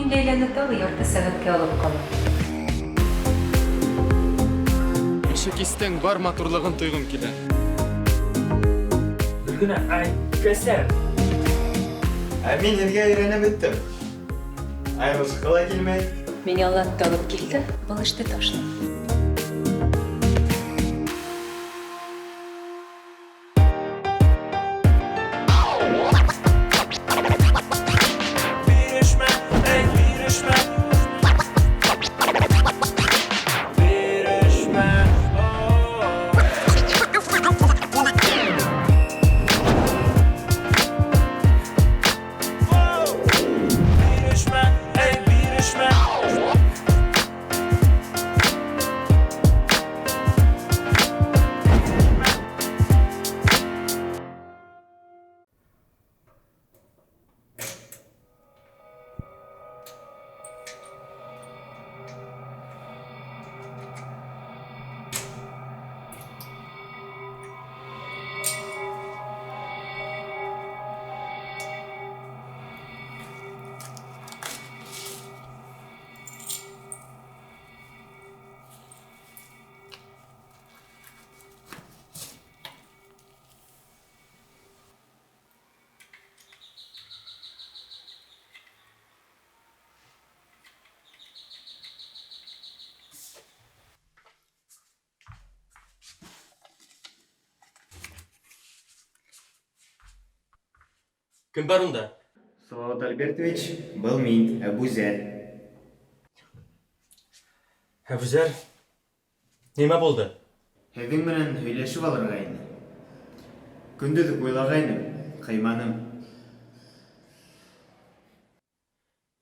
Мин Ләйләне тағы ярты сәғәткә алып ҡалам. Кеше кистең бар матурлығын тойғом килә. Гөлгенә, ай, кәсәр. Ә мин һеҙгә өйрәнеп бөттөм. Айырылышҡы ла килмәй. Миңә латте алып кил дә, был эште ташла. Бирешмә, эй, бирешмә. Бирешмә. Бирешмә, эй, бирешмә. Кем бар унда? Салават Альбертович, был мин, Әбүзәр. Әбүзәр, нимә булды? Һеҙҙең менән һөйләшеп алырға ине. Көндөҙ үк уйлағайным, ҡыйманым.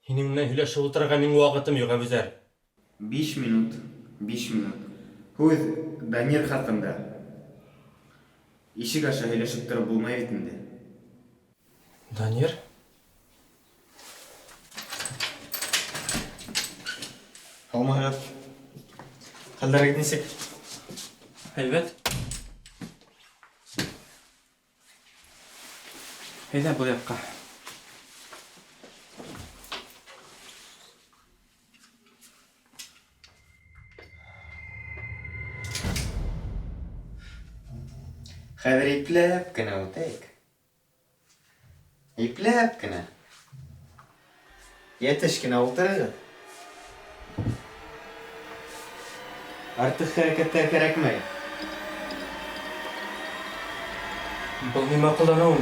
Һинең менән һөйләшеп ултырырға минең ваҡытым юҡ, Әбүзәр. Биш минут, биш минут. Һүҙ Данир хаҡында. Ишек аша һөйләшеп тороп булмай бит инде. Данир? Һаумыһығыҙ. Хәлдәрегеҙ нисек? Һәйбәт. Әйҙә был яҡҡа. Хәҙер ипләп кенә үтәйек. Ипләп кенә. Йәтеш кенә ултырығыҙ. Артыҡ хәрәкәттәр кәрәкмәй. Был нимә ҡыланыуың,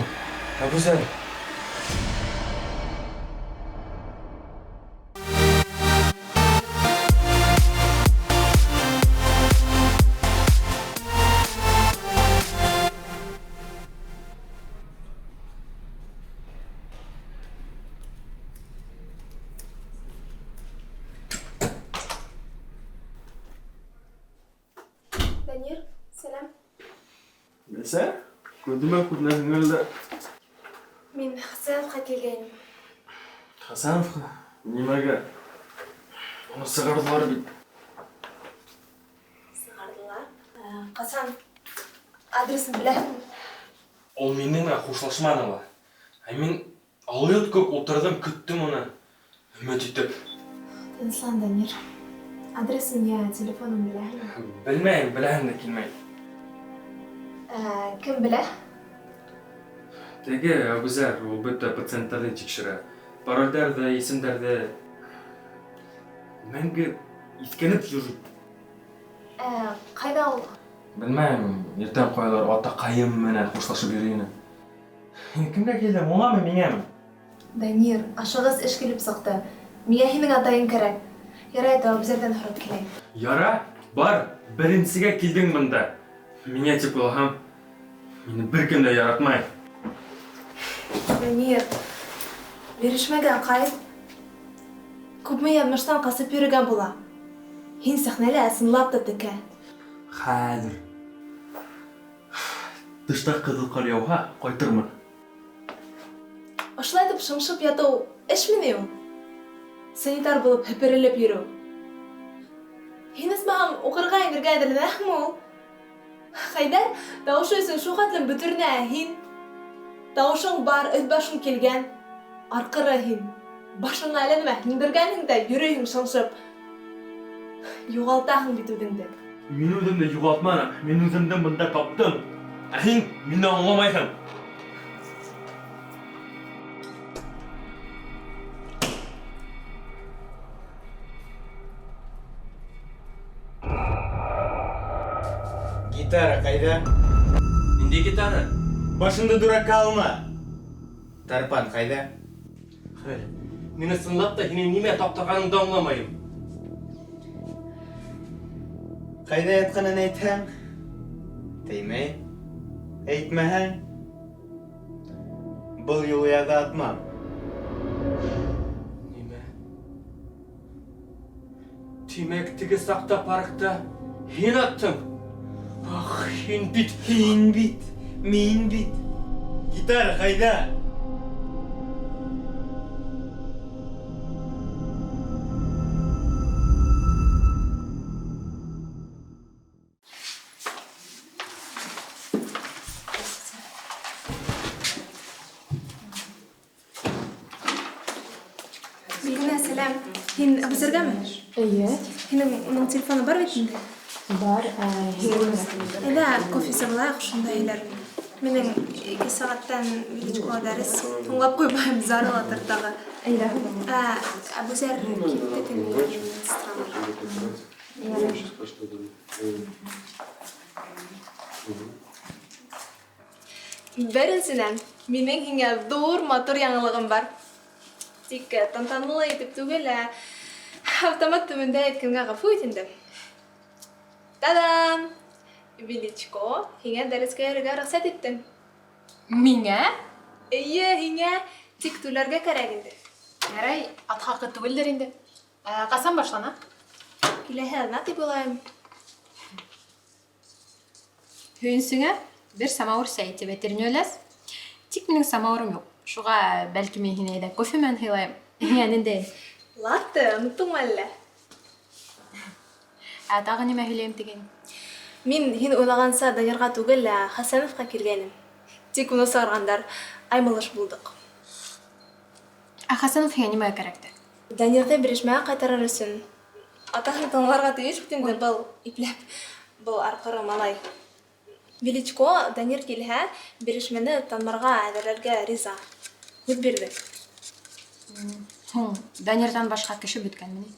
Әбүзәр? Данир, сәләм. Нәрсә? Күҙемә күренәһең әллә? Мин Хәсәновҡа килгәйнем. Хәсәновҡа? Нимәгә? Уны сығарҙылар бит. Сығарҙылар? Ҡасан? Адресын беләһеңме? Ул минең менән хушлашманы ла. Ә мин алйот кеүек ултырҙым, көттөм уны. Өмөт итеп. Тыныслан, Данир. Адресын йә телефонын беләһеңме? Белмәйем, беләһем дә килмәй. Ә, кем белә? Теге Әбүзәр, ул бөтә пациенттарҙы тикшерә. Парольдәрҙе, исемдәрҙе. Мәңге иҫкәнеп йөрөй. Ә, ҡайҙа ул? Белмәйем, иртән ҡайҙалыр атаҡайым менән хушлашып йөрөй ине. Һин кемгә килдең, уңамы, миңәме? Данир, ашығыс эш килеп сыҡты. Миңә һинең атайың кәрәк. Ярай, Әбүзәрҙән һорап киләйем. Яра, бар, беренсегә килдең бында. Миңә тип уйлаһам, мине бер кем дә яратмай. Данир, бирешмәгә ҡайт. Күпме яҙмыштан ҡасып йөрөгән була. Һин сәхнәлә ысынлап та текә. Хәҙер. Тышта ҡыҙыл ҡар яуһа, ҡайтырмын. Ошолай итеп шыңшып ятыу эшме ни ул? Санитар булып һеперелеп йөрөү. Һин исмаһам уҡырға инергә әҙерләнәһеңме ул? Хәйҙәр тауышы өсөн шул хәтлем бөтөрөнә, ә һин? Тауышың бар, өҫ-башың килгән. Арҡыры һин. Башыңа әллә нәмә һеңдергәнһең дә йөрөйһөң шыңшып. Юғалтаһың бит үҙеңде. Мин үҙемде юғалтманым. Мин үҙемде бында таптым. Ә һин мине аңламайһың. Гитара ҡайҙа? Ниндәй гитара? Башыңды дуракка алма. Тарпан ҡайҙа? Хәл, мин ысынлап та һинең нимә таптағаныңды аңламайым. Ҡайҙа ятҡанын әйтһәң, теймәй. Әйтмәһәң, был юлы яҙа атмам. Нимә? Тимәк, теге саҡта паркта һин аттың. Ах, һин бит. Һин бит, мин бит. Гитара ҡайҙа? Билгенә, сәләм. Һин Әбүзәргәме? Эйе. Һинең уның телефоны бар бит инде? Бар. Әйҙә, кофе эсеп алайыҡ, шунда һөйләр. Минең 2 сәғәттән Величкоға дәрес. Тыңлап ҡуймайым, зарылатыр тағы. Әйҙә. Әбүзәр китте теге медсестралар. Беренсенән, минең һиңә ҙур матур яңылығым бар. Тик тантаналы итеп түгел, ә автомат төбөндә әйткәнгә ғәфү ит инде. Та-дам! Величко һиңә дәрескә йөрөргә рөхсәт итте. Миңә? Эйе, һиңә. Тик түләргә кәрәк инде. Ярай, ат хаҡы түгелдер инде. Ҡасан башлана? Киләһе аҙна тип уйлайым. Һөйөнсөңә бер самауыр сәй тип әйтер ине Өләс. Тик минең самауырым юҡ. Шуға бәлки мин һине әйҙә кофе менән һыйлайым. Һиңә ниндәй? Латте, оноттоңмо әллә? Ә тағы нимә һөйләйем тигән? Мин һин уйлағанса Данирға түгел, ә Хәсәновҡа килгәнем. Тик уны сығарғандар, аймылыш булдыҡ. Ә Хәсәнов һиңә нимәгә кәрәкте? Данирҙы бирешмәгә ҡайтарыр өсөн. Атаһын тыңларға тейеш бит инде был ипләп, был арҡыры малай. Величко Данир килһә, бирешмәне танмарға әҙерләргә риза. Һүҙ бирҙе. Һуң, Данирҙан башҡа кеше бөткәнме ни?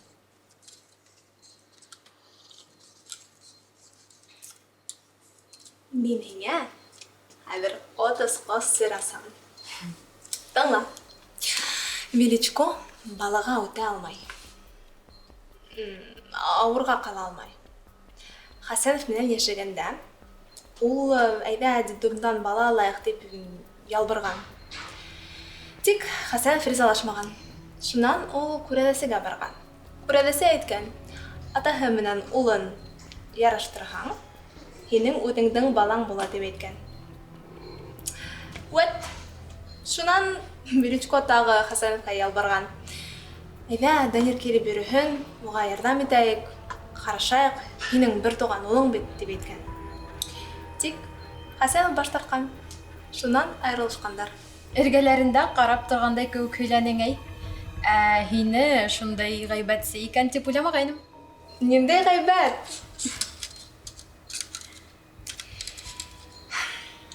Мин һиңә хәҙер ҡот осҡос сер асам. Тыңла. Величко балаға үтә алмай. Ауырға ҡала алмай. Хәсәнов менән йәшәгәндә ул әйҙә детдомдан бала алайыҡ тип ялбарған. Тик Хәсәнов ризалашмаған. Шунан ул күрәҙәсегә барған. Күрәҙәсе әйткән, атаһы менән улын яраштырһаң, һинең үҙеңдең балаң була тип әйткән. Вәт, шунан Величко тағы Хәсәновҡа ялбарған. Әйҙә, Данир килеп йөрөһөн, уға ярҙам итәйек, ҡарашайыҡ, һинең бер туған улың бит, тип әйткән. Тик Хәсәнов баш тартҡан. Шунан айырылышҡандар. Эргәләрендә ҡарап торғандай кеүек һөйләнең, әй. Ә һине шундай ғәйбәтсе икән тип уйламағайным. Ниндәй ғәйбәт?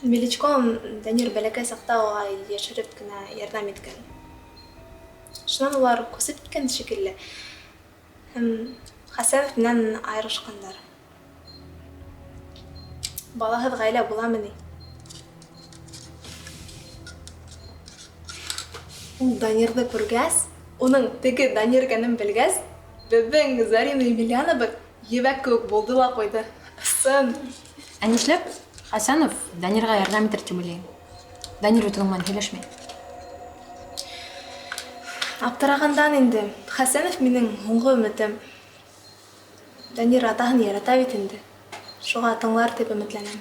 Величко Данир бәләкәй саҡта уға йәшереп кенә ярҙам иткән. Шунан улар күсеп киткән шикелле. Һәм Хәсәнов менән айырылышҡандар. Балаһыҙ ғаилә буламы ни? Ул Данирҙы күргәс, уның теге Данир икәнен белгәс, беҙҙең Зарина Емельянова ебәк кеүек булды ла ҡуйҙы. Ысын. Ә нишләп Хәсәнов Данирға ярҙам итер тип уйлайым? Данир бит уның менән һөйләшмәй. Аптырағандан инде. Хәсәнов минең һуңғы өмөтөм. Данир атаһын ярата бит инде. Шуға тыңлар тип өмөтләнәм.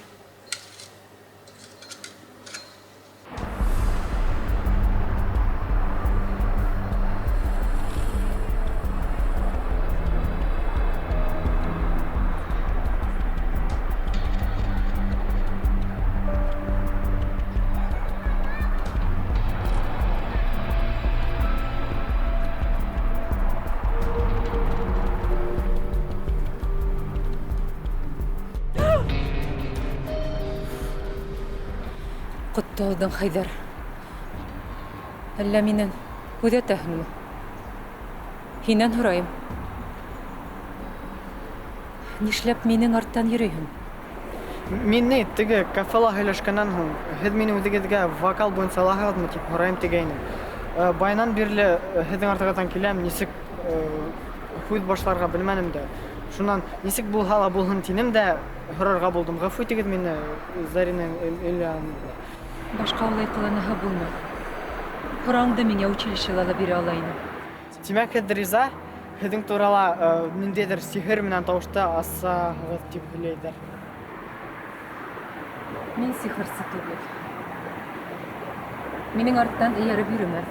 Ҡотто алдың, Хәйҙәр. Әллә минән күҙәтәһеңме? Һинән һорайым. Нишләп минең арттан йөрөйһөң? Мин ни, теге кафела һөйләшкәннән һуң, һеҙ мине үҙегеҙгә вокал буйынса алаһығыҙмы тип һорайым тигәйнем. Баянан бирле һеҙҙең артығыҙҙан киләм, нисек һүҙ башларға белмәнем дә. Шунан нисек булһа ла булһын тинем дә һорарға булдым. Ғәфү итегеҙ мине, Зарина Ильяновна. Башҡа улай ҡыланаһы булма. Һорауыңды миңә училищела ла бирә ала инем. Тимәк, һеҙ риза, һеҙҙең турала ниндәйҙер сихыр менән тауышты асаһығыҙ тип һөйләйҙәр. Мин сихырсы түгел. Минең арттан эйәреп йөрөмә.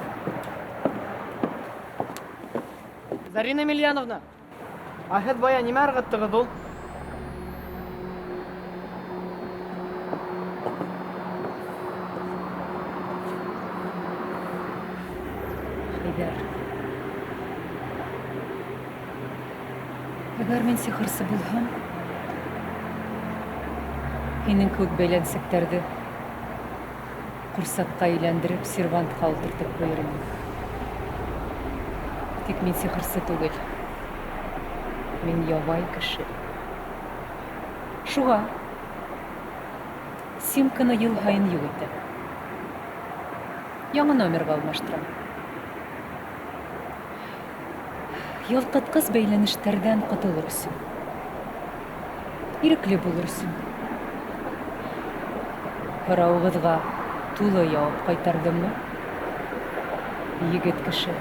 Зарина Емельяновна, ә һеҙ бая нимә ырғыттығыҙ ул? Хәйҙәр. Әгәр мин сихырсы булһам, һинең кеүек бәйләнсектәрҙе ҡурсаҡҡа әйләндереп, сервантҡа ултыртып ҡуйыр инем. Тик мин сихырсы түгел. Мин ябай кеше. Шуға симканы йыл һайын юҡ итәм. Яңы номерға алмаштырам. Ялҡытҡыс бәйләнештәрҙән ҡотолор өсөн, ирекле булыр өсөн. Һорауығыҙға тулы яуап ҡайтарҙыммы, егет кеше?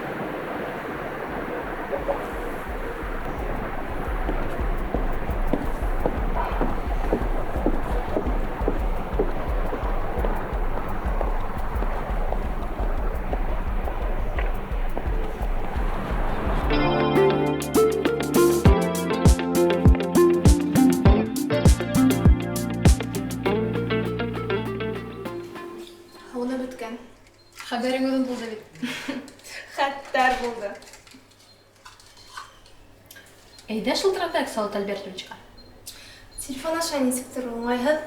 Хәбәрең оҙон булды бит. Хәттәр булды. Әйҙә шылтыратайыҡ Салауат Альбертовичҡа. Телефон аша нисектер уңайһыҙ.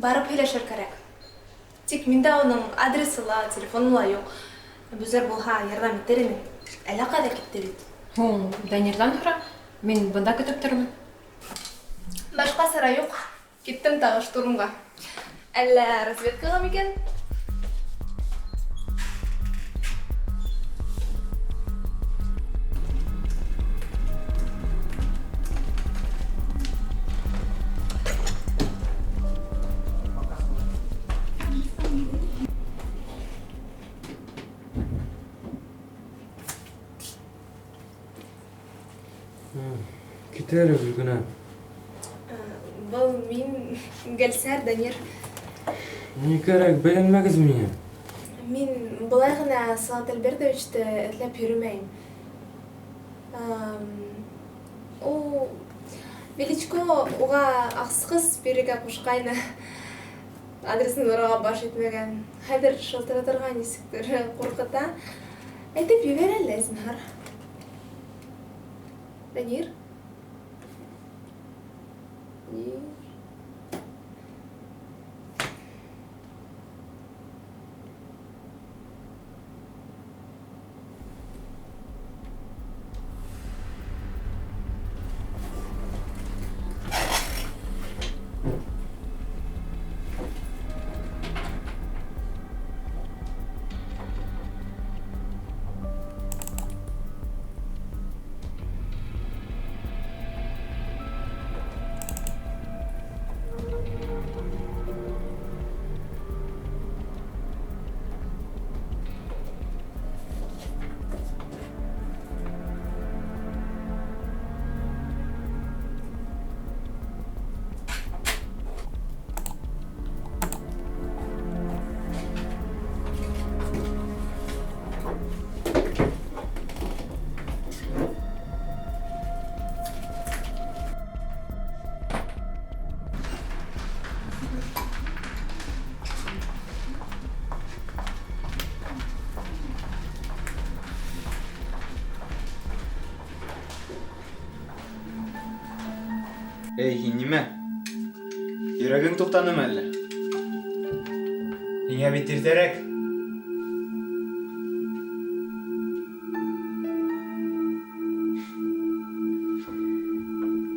Барып һөйләшер кәрәк. Тик миндә уның адресы ла, телефоны ла юҡ. Әбүзәр булһа, ярҙам итер ине. Әллә ҡайҙа китте бит. Һуң, Данирҙан һора. Мин бында көтөп тормон. Башҡа сара юҡ. Киттем тағы штурмға. Әллә разведкаға микән? Китә әле Гөлгенә. Был мин, Гөлсәр, Данир. Ни кәрәк, бәйләнмәгеҙ миңә. Мин былай ғына Салауат Альбертовичты эҙләп йөрөмәйем. Ул Величко уға асҡыс бирергә ҡушҡайны. Адресын һорарға баш итмәгән. Хәҙер шылтыратырға нисектер ҡурҡыта. Әйтеп ебәр әле, зинһар. Данир? Данир? Эй, һин нимә? Йөрәгең туҡтанымы әллә? Һиңә бит иртәрәк.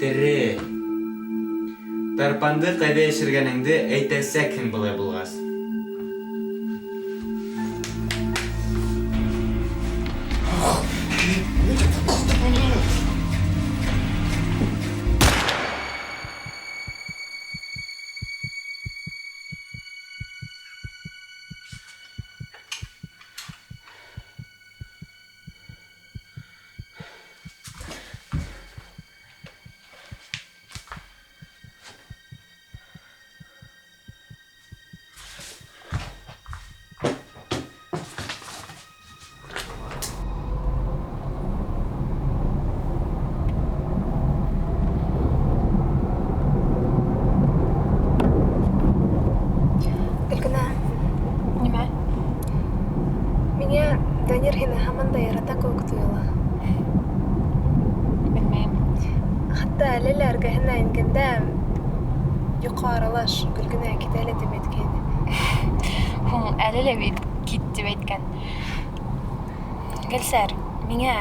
Тере. Тарпанды ҡайҙа йәшергәнеңде әйтәсәкһең былай булғас. Гөлгенә. Нимә? Миңә Данир һине һаман да ярата кеүек тойола. Белмәйем. Хатта әле лә эргәһенә ингәндә йоҡо аралаш Гөлгенә кит әле тип әйткәйне. Һуң әле лә бит кит тип әйткән. Гөлсәр, миңә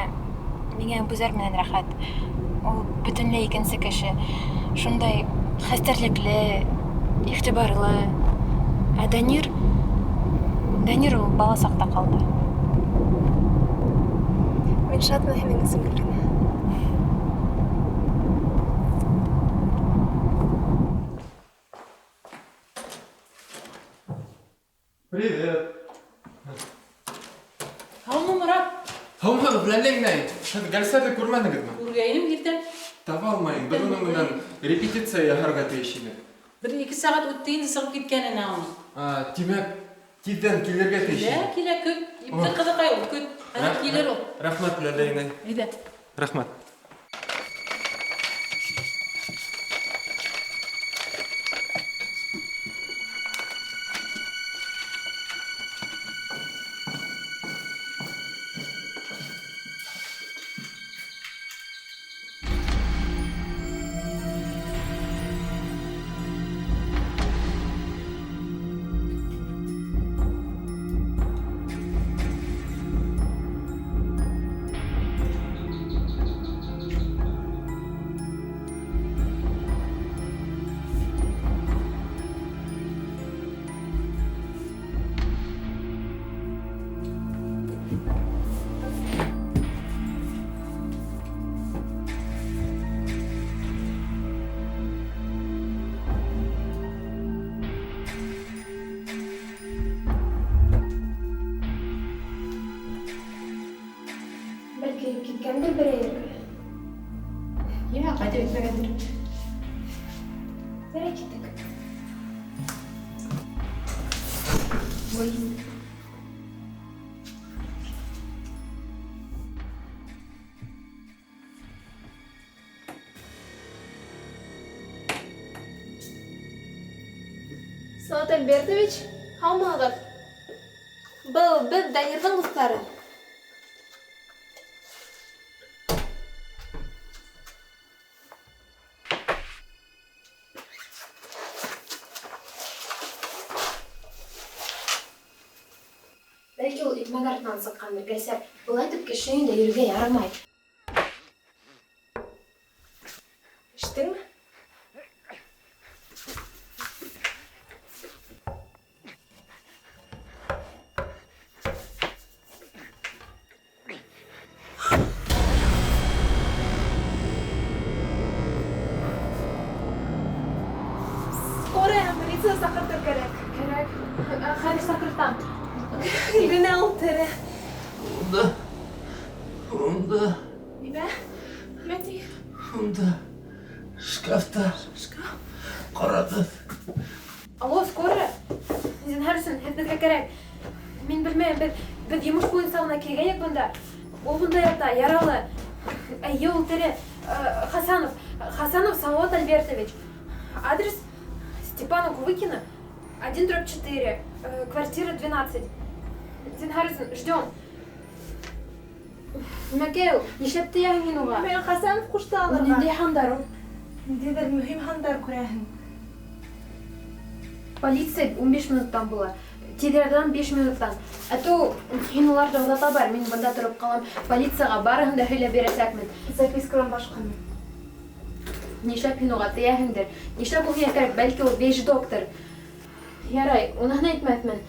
Әбүзәр менән рәхәт. Ул бөтөнләй икенсе кеше. Шундай хәстәрлекле, иғтибарлы. Ә Данир ул бала саҡта ҡалды. Мин шатмын һинең өсөн, Гөлгенә. Привет. Һаумы, Морат? Һаумы, Ләләңнәй. Һеҙ Гөлсәрҙе күрмәнегеҙме? Күргәйнем иртән. Таба алмайым. Беҙ уның менән репетиция яһарға тейеш инек. Бер ике сәғәт үтте инде сығып киткәненә уның. Тимәк, тиҙҙән килергә тейеш. Килә, килә, көт. Ипле ҡыҙыҡай ул, көт. Хәҙер килер ул. Рәхмәт, Ләләңнәй. Әйҙә. Рәхмәт. Бәлки киткәндер берәй ергә. Йә, ҡайтып етмәгәндер. Ярай, киттек. Ой. Салават Альбертович, һаумыһығыҙ? Был беҙ Данирҙың дуҫтары. Бәлки ул икмәк артынан сыҡҡандыр, Гөлсәр. Былай итеп кеше өйөндә йөрөргә ярамай. Ишеттеңме? Скорая милиция саҡыртыр кәрәк. Кәрәк. Хәҙер саҡыртам. Гөлгенә ул тере. Унда. Унда. Нимә? Нимә ти? Унда. Шкафта. Шкаф? Ҡарағыҙ. Алло, скорая? Зинһар өсөн, һеҙ беҙгә кәрәк. Мин белмәйем, беҙ йомош буйынса ғына килгәйнек бында. Ул бында ята, яралы. Эйе, ул тере. Хасанов. Хасанов Салават Альбертович. Адрес Степана Кувыкина, 1/4, квартира 12. Зинһар өсөн, ждем. Нимәкәй ул? Нишләп тейәһең һин уға? Мин Хасанов ҡушты алырға. Ниндәй һандар ул? Ниндәйҙер мөһим һандар күрәһең. Полиция 15 минуттан була. Тиҙ ярҙам 5 минуттан. Ә то һин уларҙы оҙата бар, мин бында тороп ҡалам. Полицияға барыһын да һөйләп бирәсәкмен. Запискалан башҡаны. Нишләп һин уға тейәһеңдер? Нишләп ул һиңә кәрәк? Бәлки ул 5 доктор. Ярай, уныһын әйтмәҫмен.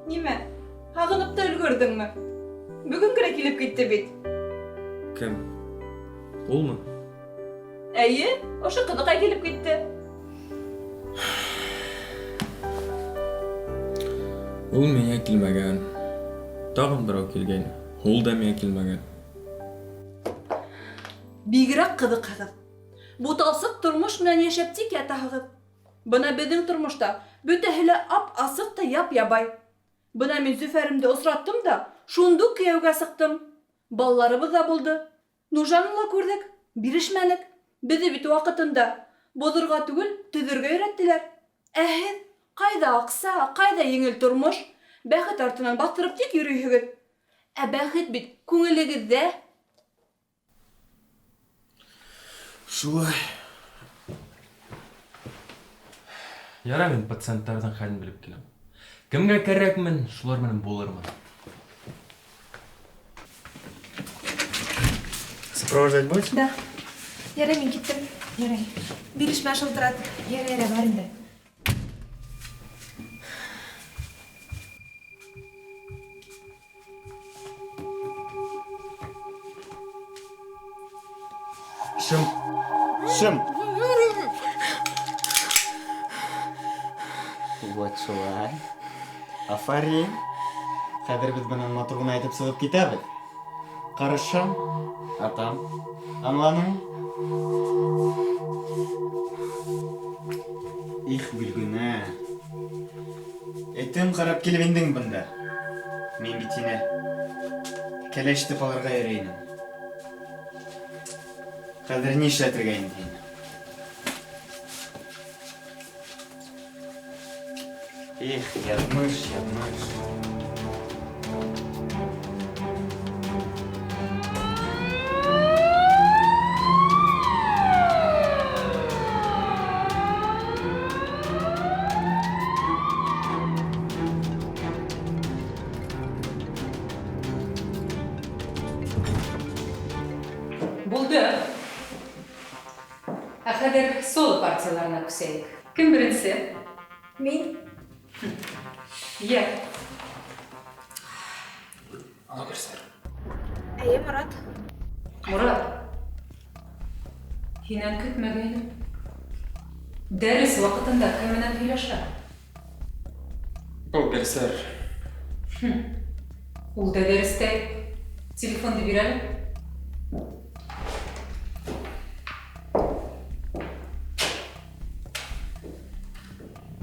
Нимә? Һағынып та өлгөрҙөңмө? Бөгөн генә килеп китте бит. Кем? Улмы? Эйе, ошо ҡыҙыҡай килеп китте. Ул миңә килмәгән. Тағын берәү килгәйне. Ул да миңә килмәгән. Бигерәк ҡыҙыҡһығыҙ. Буталсыҡ тормош менән йәшәп тик ятаһығыҙ. Бына беҙҙең тормошта бөтәһе лә ап-асыҡ та яп-ябай. Бына мин Зөфәремде осраттым да, шундуҡ кейәүгә сыҡтым. Балаларыбыҙ ҙа булды. Нужаны ла күрҙек, бирешмәнек. Беҙҙе бит ваҡытында боҙорға түгел, төҙөргә өйрәттеләр. Ә һеҙ ҡайҙа аҡса, ҡайҙа еңел тормош, бәхет артынан баҫтырып тик йөрөйһөгөҙ. Ә бәхет бит күңелегеҙҙә. Шулай. Ярай, мин пациенттарҙың хәлен белеп киләм. Кемгә кәрәкмен, шулар менән булырмын. Сопровождать будешь? Да. Ярай, мин киттем. Ярай. Бирешмә шылтырат. Ярай, ярай, бар инде. Шым. Шым. Вот шулай. Афарин. Хәҙер беҙ бынан матур ғына әйтеп сығып китәбеҙ. Ҡарышам, атам. Аңланың? Их, Гөлгөнә. Этем ҡарап килеп индең бында. Мин бит һине кәләш итеп алырға йөрөй инем. Хәҙер ни эшләтергә инде һине? Их, яҙмыш, яҙмыш. Булды. Ә хәҙер соло партияларына күсәйек. Кем беренсе? Мин. Йә. Алло, Гөлсәр. Әйе, Морат. Морат. Һинән көтмәгәйнем. Дәрес ваҡытында кем менән һөйләшә? Был Гөлсәр. Ул да дәрестә. Телефонды бир әле.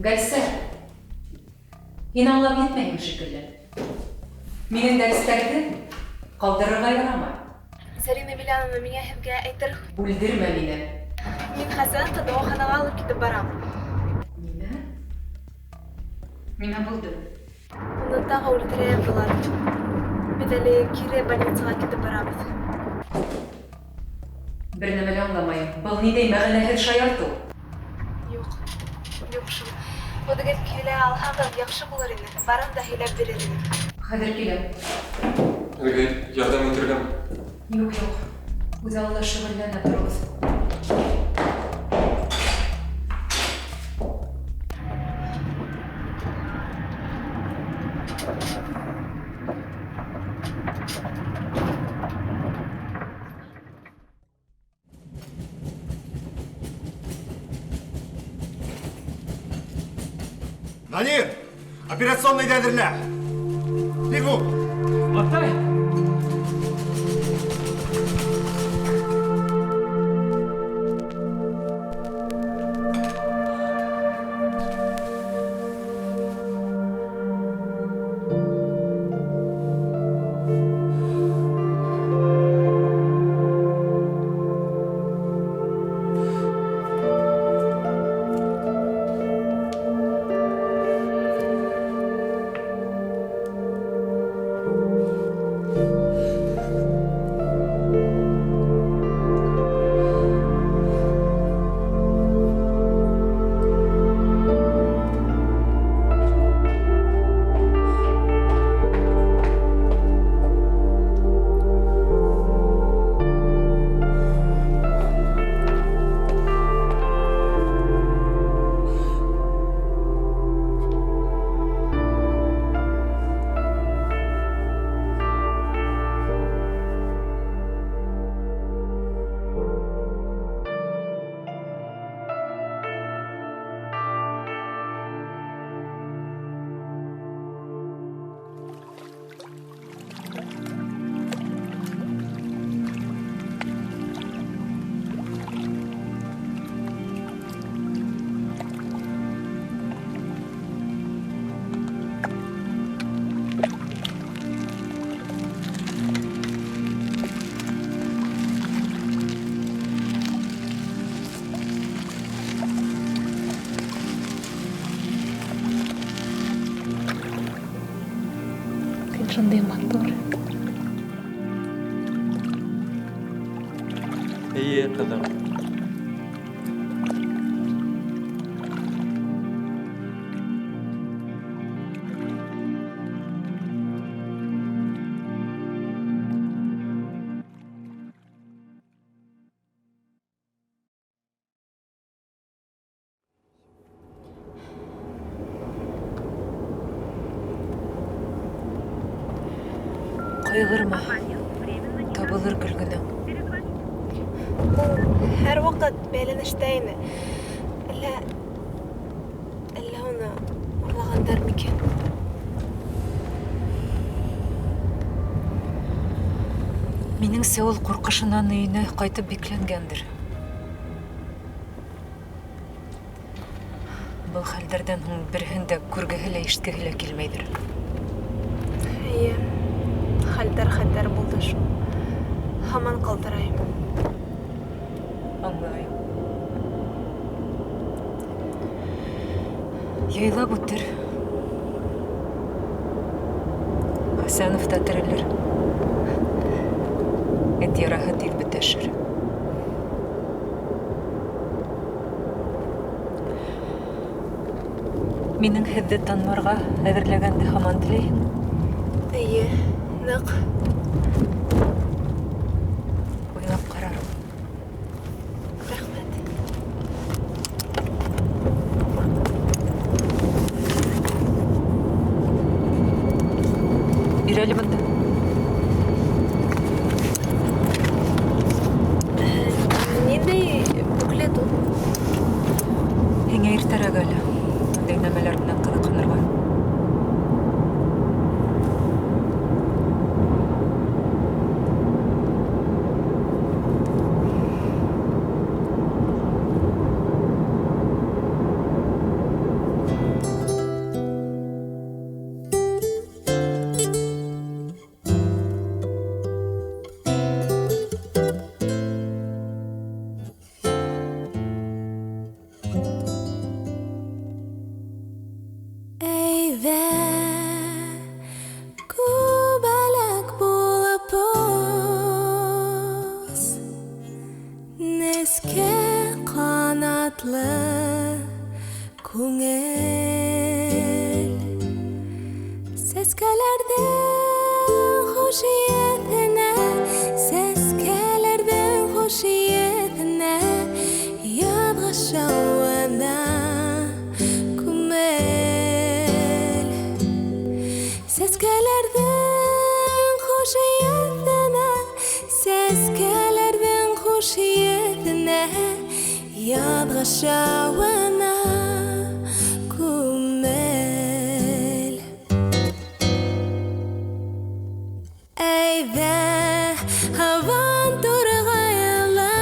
Гөлсәр, һин аңлап етмәйһең шикелле. Минең дәрестәрҙе ҡалдырырға ярамай. Зарина Виляновна, миңә һеҙгә әйтер. Бүлдермә мине. Мин Хәсәновты дауаханаға алып китеп барам. Нимә? Нимә булды? Уны тағы үлтерә яҙҙылар. Беҙ әле кире больницаға китеп барабыҙ. Бер нәмә лә аңламайым. Был ниндәй мәғәнәһеҙ шаяртыу? Юҡ, юҡ шул. Үҙегеҙ килә алһағыҙ, яҡшы булыр ине. Барын да һөйләп бирер инем. Хәҙер киләм. Һеҙгә ярҙам итергәме? Юҡ, юҡ. Үҙ алла шөғөлләнә тороғоҙ. Данир, операционныйҙы әҙерлә. Бегу. Атай. Шундай матур. Эйе, ҡыҙым. Ҡайғырма, табылыр Гөлгөнәң. Ул һәр ваҡыт бәйләнештә ине. Әллә уны урлағандар микән? Минеңсә, ул ҡурҡышынан өйөнә ҡайтып бикләнгәндер. Был хәлдәрҙән һуң береһен дә күргеһе лә, ишеткеһе лә килмәйҙер. Эйе, хәлдәр хәтәр булды шул. Һаман ҡалтырайым. Аңлайым. Яйлап үтер. Хәсәнов та терелер. Эт яраһы тиҙ бөтәшер. Минең һеҙҙе танмарға әҙерләгәнде һаман теләйһең? Эйе, ныҡ. Уйлап ҡарармын. Рәхмәт. Бир әле бында. Ниндәй буклет ул? Һиңә иртәрәк әле. Ундай нәмәләр менән ҡыҙыҡһынырға. Әйҙә, күбәләк булып ос, нескә ҡанатлы күңел. Сәскәләрҙең хуш еҫенә, сәскәләрҙең хуш еҫенә яҙғы шауына күмел. Сәскәләрҙең хуш еҫенә, сәскәләрҙең хуш еҫенә яҙғы шауына күмел. Әйҙә, һабан турғайылай,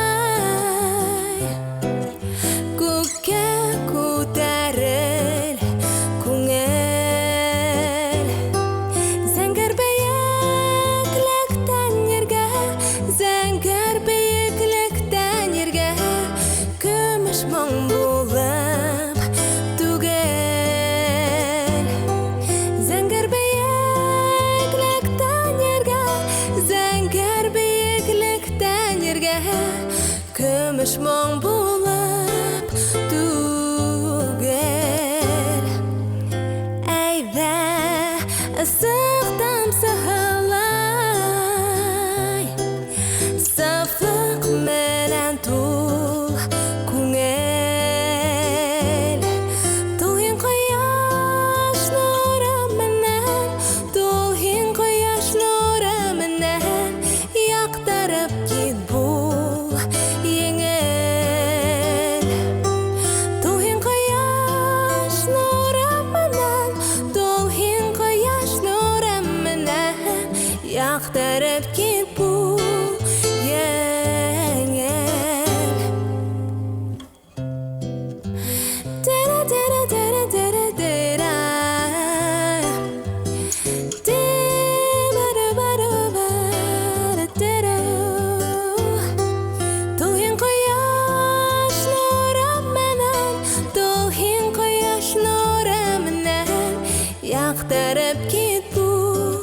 күккә күтәрел күңел. Зәңгәр бейеклектән ергә, зәңгәр бейеклектән ергә көмөш моң булып түгел. Зәңгәр бейеклектән ергә, зәңгәр бейеклектән ергә көмөш моң булып түгел. Әйҙә, ысыҡ тамсыһылай, сафлыҡ менән тул күңел. Тул һин ҡояш нуры менән, тул һин ҡояш нуры менән яҡтырып кит бул еңел. Тул һин ҡояш нуры менән, тул һин ҡояш нуры менән яҡтырып кит бул еңел. Тера-тера-тера-тера-тера. Те-ба-ра-ба-ра-ба-ра-тера. Тул һин ҡояш нуры менән, тул һин ҡояш нуры менән яҡтырып кит бул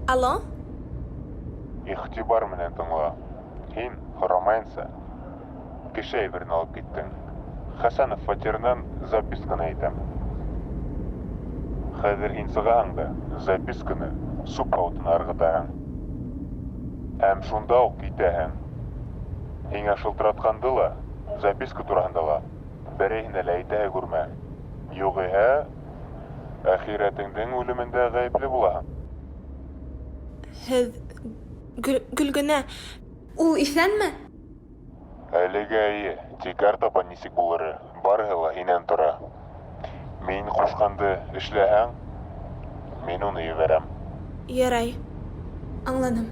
Алло? Иғтибар менән тыңла. Һин, һорамайынса, кеше әйберен алып киттең. Хәсәнов фатирынан записканы әйтәм. Хәҙер һин сығаһың да записканы сүп һауытына ырғытаһың. Һәм шунда уҡ китәһең. Һиңә шылтыратҡанды ла, записка тураһында ла берәйһенә лә әйтәһе күрмә. Юғиһә, әхирәтеңдең үлемендә ғәйепле булаһың. Һеҙ Гөлгөнә, ул иҫәнме? Әлегә эйе, тик артабан нисек булыры, барыһы ла һинән тора. Мин ҡушҡанды эшләһәң, мин уны ебәрәм. Ярай, аңланым.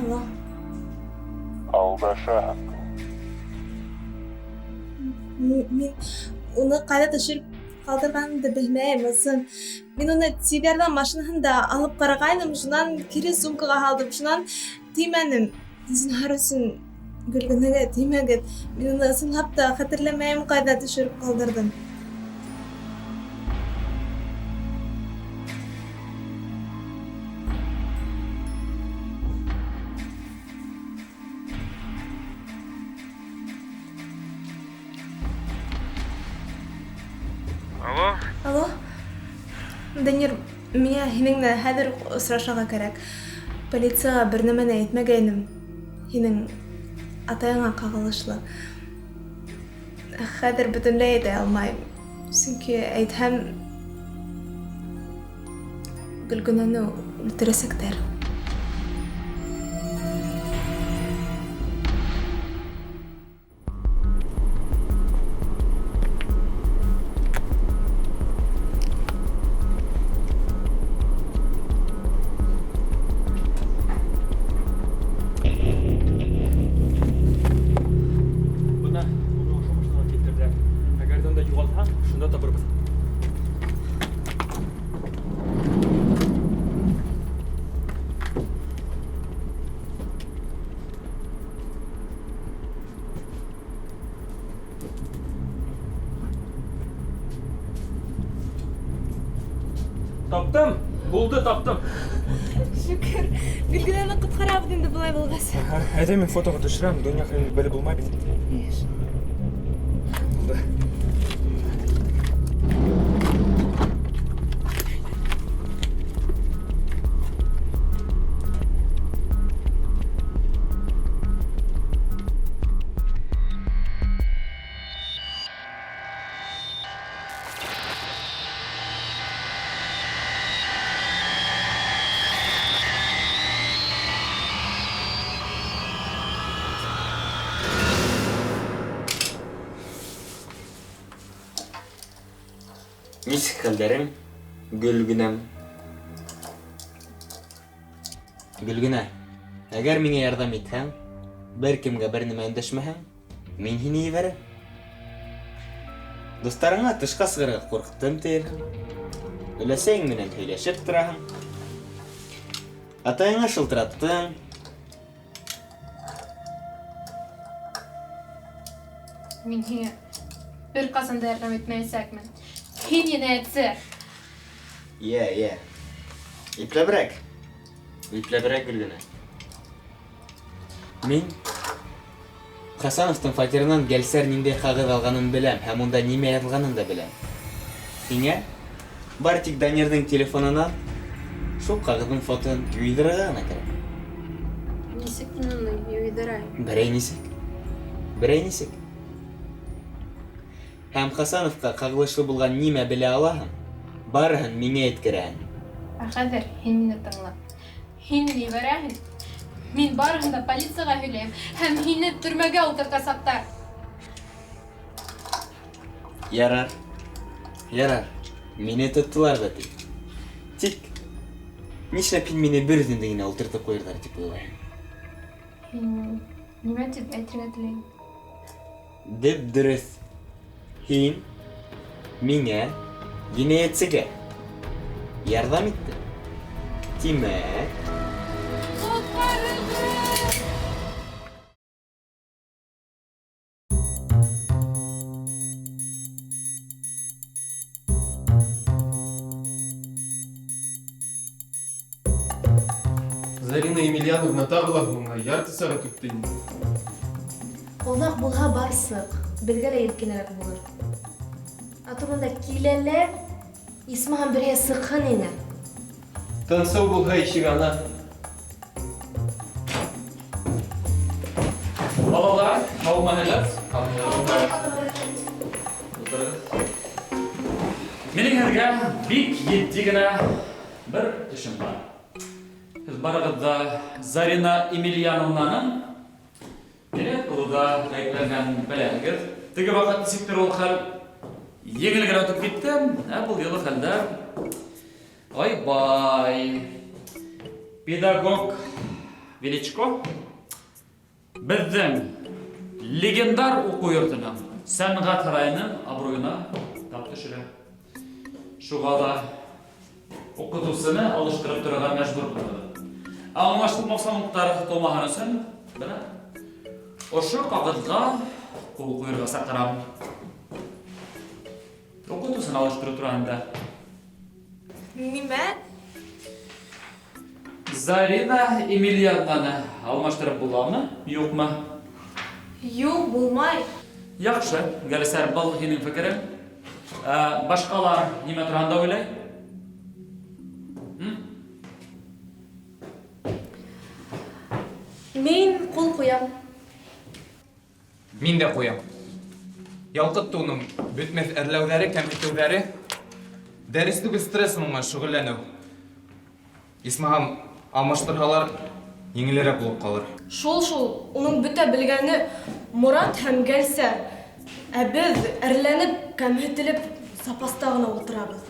Алло. Алдашаһың. Мин уны ҡайҙа төшөрөп ҡалдырғанымды белмәйем, ысын. Мин уны тиҙ ярҙам машинаһында алып ҡарағайным, шунан кире сумкаға һалдым, шунан теймәнем. Зинһар өсөн Гөлгөнәгә теймәгеҙ. Мин уны ысынлап та хәтерләмәйем, ҡайҙа төшөрөп ҡалдырҙым. Алло? Алло? Данир, миңә һинең менән хәҙер үк осрашырға кәрәк. Полицияға бер нәмәне әйтмәгәйнем. Һинең атайыңа ҡағылышлы. Хәҙер бөтөнләй әйтә алмайым. Сөнки әйтһәм, Гөлгөнәне үлтерәсәктәр. Бына, уны ошо машинала килтерҙеләр. Әгәр ҙә унда юғалтһаң, шунда табырбыҙ. Таптым! Булды, таптым! Шөкөр, Гөлгөнәне ҡотҡарабыҙ инде былай булғас. Әйҙә мин фотоға төшөрәм, донъя хәлен белеп булмай бит. Еш. Булды. Нисек хәлдәрең, Гөлгенәм? Гөлгенә, әгәр миңә ярҙам итһәң, бер кемгә бер нәмә өндәшмәһәң, мин һине ебәрәм. Дуҫтарыңа тышҡа сығырға ҡурҡтым тиерһең. Өләсәйең менән һөйләшеп тораһың. Атайыңа шылтыраттың. Мин һиңә бер ҡасан да ярҙам итмәйәсәкмен. Һин енәйәтсе. Йә, йә. Ипләберәк. Ипләберәк, Гөлгенә. Мин Хасановтың фатирынан Гәлсәр ниндәй ҡағыҙ алғанын беләм һәм унда нимә яҙылғанын да беләм. Һиңә бары тик Данирҙың телефонынан шул ҡағыҙҙың фотоһын юйҙырырға ғына кәрәк. Нисек мин уны юйҙырайым? Берәй нисек. Берәй нисек. Һәм Хасановҡа ҡағылышлы булған нимә белә алаһың, барыһын миңә еткерәһең. Ә хәҙер һин мине тыңла. Һин мине ебәрәһең. Мин барыһын да полицияға һөйләйем һәм һине төрмәгә ултыртасаҡтар. Ярар. Ярар. Мине тоттолар ҙа ти. Тик нишләп һин мине бер үҙеңде генә ултыртып ҡуйырҙар тип уйлайһың? Һин нимә тип әйтергә теләйһең? Дөп-дөрөҫ. Һин миңә енәйәтсегә ярҙам иттең. Тимәк, Ҡотҡарығыҙ! Зарина Емельяновна тағы ла һуңға ярты сәғәт үтте инде. Оҙаҡ булһа барсыҡ, беҙгә лә иркенерәк булыр. Ә турында киләләр, исмаһам береһе сыҡһын ине. Тынсыу булһа ишек ана. Балалар, һаумыһығыҙ? Минең һеҙгә бик етди генә бер эшем бар. Һеҙ барығыҙ ҙа Зарина Емельяновнаның енәйәт ҡылыуҙа ғәйепләнгәнен беләһегеҙ. Теге ваҡыт нисектер ул хәл еңел генә үтеп китте, ә был юлы хәлдә ай-бай. Педагог Величко беҙҙең легендар уҡыу йортоноң сәнғәт һарайының абруйына тап төшөрә. Шуға ла уҡытыусыны алыштырып торорға мәжбүр булдыҡ. Ә аңлашылмаусанлыҡтар тыумаһын өсөн бына ошо ҡағыҙға ҡул ҡуйырға саҡырам. Уҡытыусыны алыштырыу тураһында. Нимә? Зарина Емельяновнаны алмаштырып буламы, юҡмы? Юҡ, булмай. Яҡшы, Гәлсәр, был һинең фекерең. Башҡалар нимә тураһында уйлай? Мин ҡул ҡуям. Мин дә ҡуям. Ялҡытты уның бөтмәҫ әрләүҙәре, кәмһетеүҙәре. Дәрес түгел стресс менән шөғөлләнеү. Исмаһам, алмаштырһалар, еңелерәк булып ҡалыр. Шул-шул, уның бөтә белгәне Морат һәм Гәлсәр. Ә беҙ әрләнеп, кәмһетелеп, запаста ғына ултырабыҙ.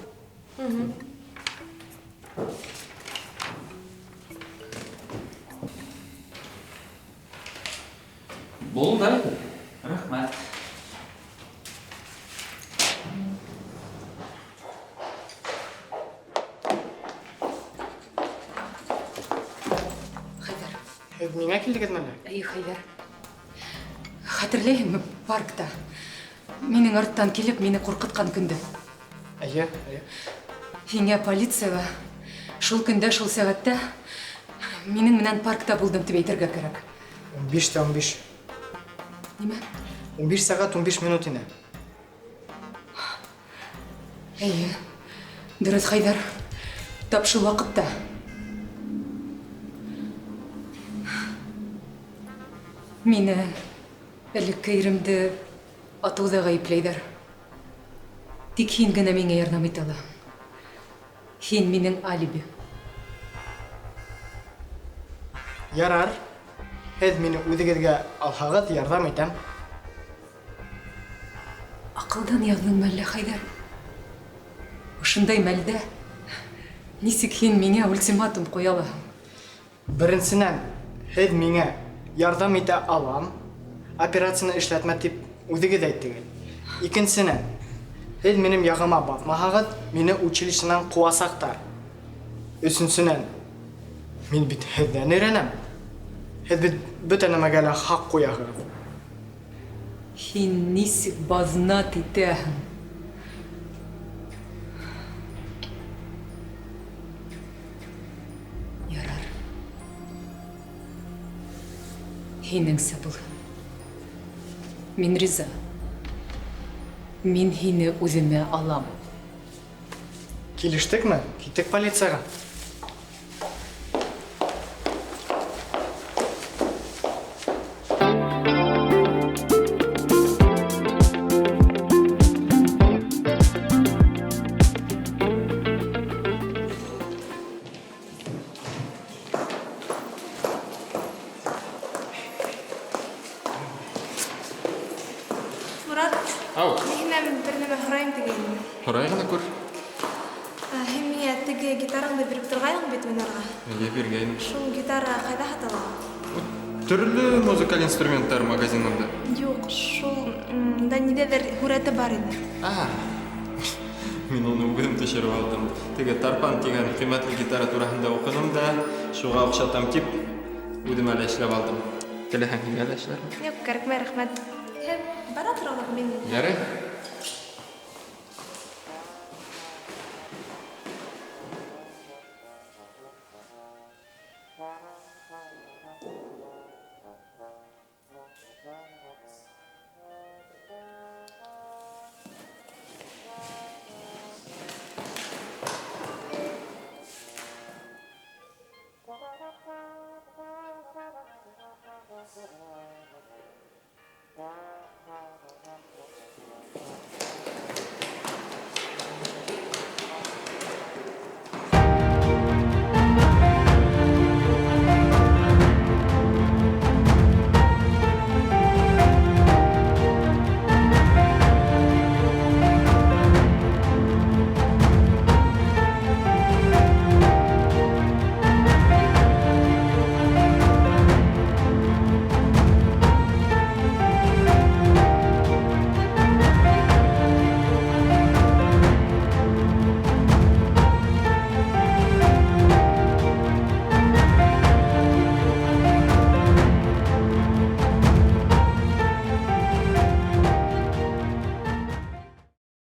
Булды. Рәхмәт. Хәйҙәр. Һеҙ миңә килдегеҙме әллә? Эйе, Хәйҙәр. Хәтерләйһеңме паркта? Минең арттан килеп, мине ҡурҡытҡан көндө. Эйе, эйе. Һиңә полицияға шул көндә, шул сәғәттә минең менән паркта булдым тип әйтергә кәрәк. Ун биш тә ун биш. Нимә? Ун биш сәғәт, ун биш минут ине. Эйе, дөрөҫ, Хәйҙәр. Тап шул ваҡытта. Мине элекке иремде атыуҙа ғәйепләйҙәр. Тик һин генә миңә ярҙам итә алаһың. Һин минең алиби. Ярар. Һеҙ мине үҙегеҙгә алһағыҙ, ярҙам итәм. Аҡылдан яҙҙыңмы әллә, Хәйҙәр? Ошондай мәлдә нисек һин миңә ультиматум ҡуя алаһың? Беренсенән, һеҙ миңә ярҙам итә алам, операцияны эшләтмә тип үҙегеҙ әйттегеҙ. Икенсенән, һеҙ минең яғыма баҫмаһағыҙ, мине училищенан ҡыуасаҡтар. Өсөнсөнән, мин бит һеҙҙән өйрәнәм. Һеҙ бит бөтә нәмәгә лә хаҡ ҡуяһығыҙ. Һин нисек баҙнат итәһең? Ярар. Һинеңсә булһын. Мин риза. Мин һине үҙемә алам. Килештекме? Киттек полицияға. Мурат, Ау. мин һинән бер нәмә һорайым тигәйнем. Һорай ғына күр. Һин миңә теге гитараңды биреп торғайның бит уйнарға. Эйе, биргәйнем. Шул гитара ҡайҙа һатыла? Төрлө музыкаль инструменттар магазинында. Юҡ, шул унда ниҙәлер һүрәте бар ине. А, мин уны үҙем төшөрөп алдым. Теге Тарпан тигән ҡиммәтле гитара тураһында уҡыным да, шуға оҡшатам тип, үҙем әле эшләп алдым. Теләһәң, һиңә лә эшләрмен. Юҡ, кәрәкмәй, рәхмәт. Һеҙ бара тороғоҙ, мин. Ярай.